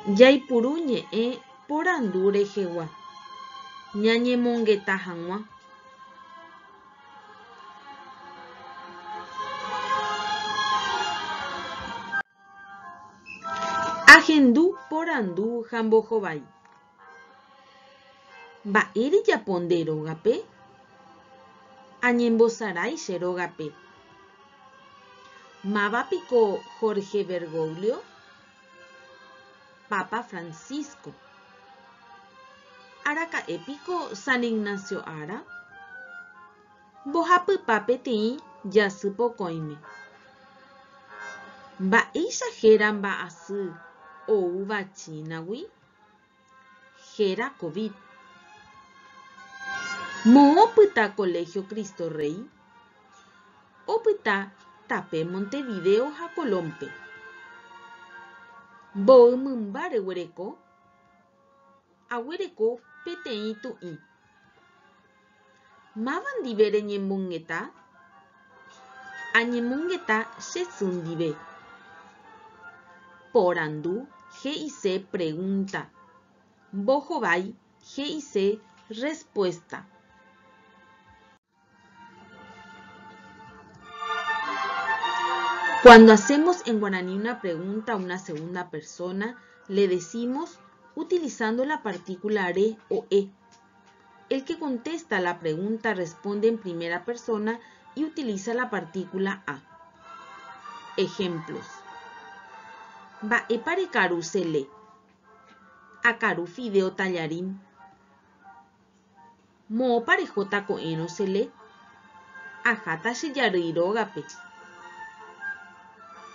Jaipuru ñe'ẽ porandu rehegua ñañemongeta hag̃ua. Ahendu porandu ha mbohovái. Mba'e rejapo nde rógape? Añembosarái che rógape. Máva piko Jorge Bergoglio? Papa Francisco. Araka'e piko San Ignacio ára? Mbohapypa peteĩ jasy pokõime. Mba'éicha héra mba'asy oúva Chínagui? Héra Covid. Moõ opyta Colegio Cristo Rey? Opyta tape Montevideo ha Colón-pe. Mboy mymba reguereko? Aguereko peteĩ tu'ĩ. Máva ndive reñemongeta? Añemongeta che sy ndive. Porandu he'ise pregunta. Mbohovái he'ise respuesta. Cuando hacemos en guaraní una pregunta a una segunda persona, le decimos utilizando la partícula re o e. El que contesta la pregunta responde en primera persona y utiliza la partícula a. Ejemplos. Mba'épa rekaru Sele? Akaru fideo tallarín. Moõpa rehóta ko'ẽrõ Sele? Aháta che jarýi rógape.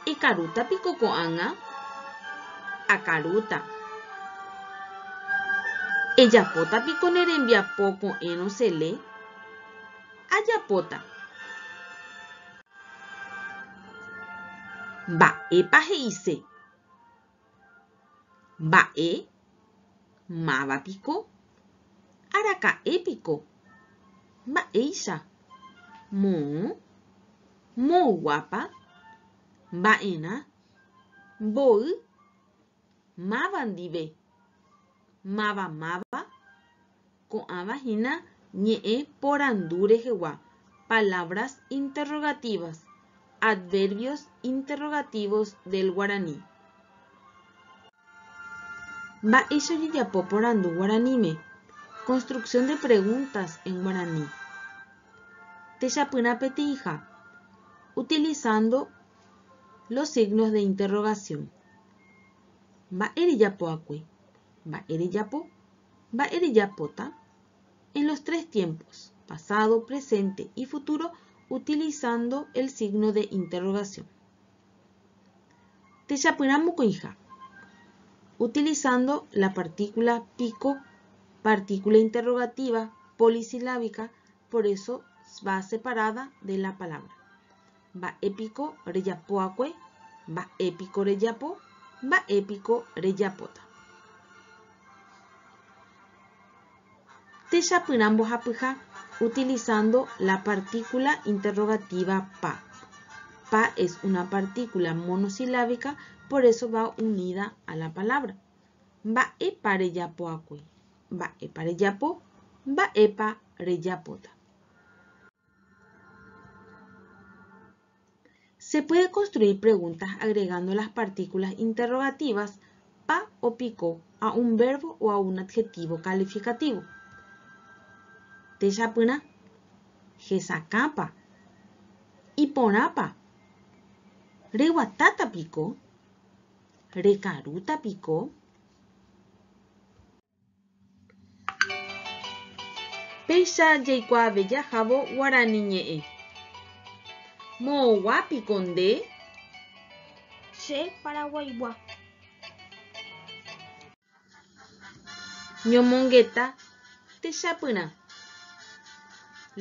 Ekarúta piko ko'ág̃a? Akarúta. Ejapóta piko ne rembiapo ko'ẽrõ Sele? Ajapóta. Mba'épa he'ise? Mba'e? Máva piko? Araka'e piko? Mba'éicha? Moõ? Moõguápa? Mba'erã? Mboy? Máva ndive? Máva máva? Ko'ãva hína ñe'ẽ porandu rehegua, palabras interrogativas, adverbios interrogativos del guaraní. Mba'éicha ojejapo porandu guaraníme, Construcción de preguntas en guaraní. Techapyrã peteĩha, Utilizando los signos de interrogación. Mba'e rejapoakue? Mba'e rejapo? Mba'e rejapóta? En los tres tiempos, pasado, presente y futuro, utilizando el signo de interrogación. Techapyrã mokõiha, Utilizando la partícula piko, partícula interrogativa polisilábica, por eso va separada de la palabra. Mba'e piko rejapoakue? Mba'e piko rejapo? Mba'e piko rejapóta? Techapyrã mbohapyha, utilizando la partícula interrogativa pa. Pa es una partícula monosilábica, por eso va unida a la palabra. Mba'épa rejapoakue? Mba'épa rejapo? Mba'épa rejapóta? Se puede construir preguntas agregando las partículas interrogativas pa o piko a un verbo o a un adjetivo calificativo. Techapyrã, Hesakãpa. Iporãpa. Reguatáta piko. Rekarúta piko. Péicha jaikuaave jahávo guarani ñe'ẽ. Moõgua piko nde? Che Paraguaigua. Ñomongeta techapyrã.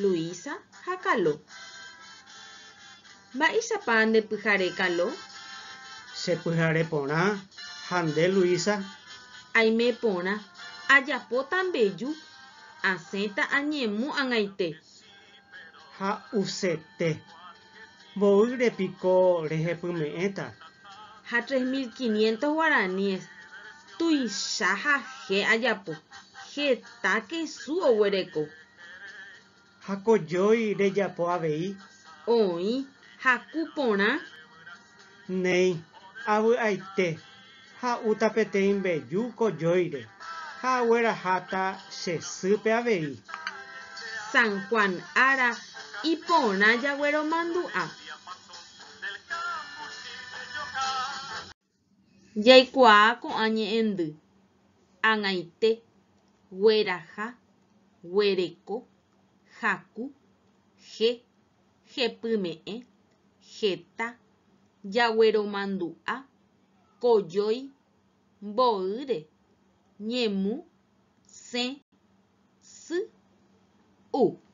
Luisa ha Kalo. Mba'éichapa nde pyhare Kalo? Che pyhare porã ha nde Luisa? Aime porã, ajapóta mbeju, asẽta añemu ag̃aite. Ha usete. Mboýre piko rehepyme'ẽta? Ha tres mil quinientos guaraníes. Tuicha ha he ajapo, heta kesu oguereko. Ha kojói rejapo avei. Oĩ haku porã. Néi, avy'aite, ha'úta peteĩ mbeju kojóire ha agueraháta che sýpe avei. San Juan ára iporã jagueromandu'a. Jaikuaa ko'ã ñe'ẽndy, ag̃aite, gueraha, guereko, haku, he, hepyme'ẽ, heta, jagueromandu'a, kojói, mboýre, ñemu, sẽ, sy, u.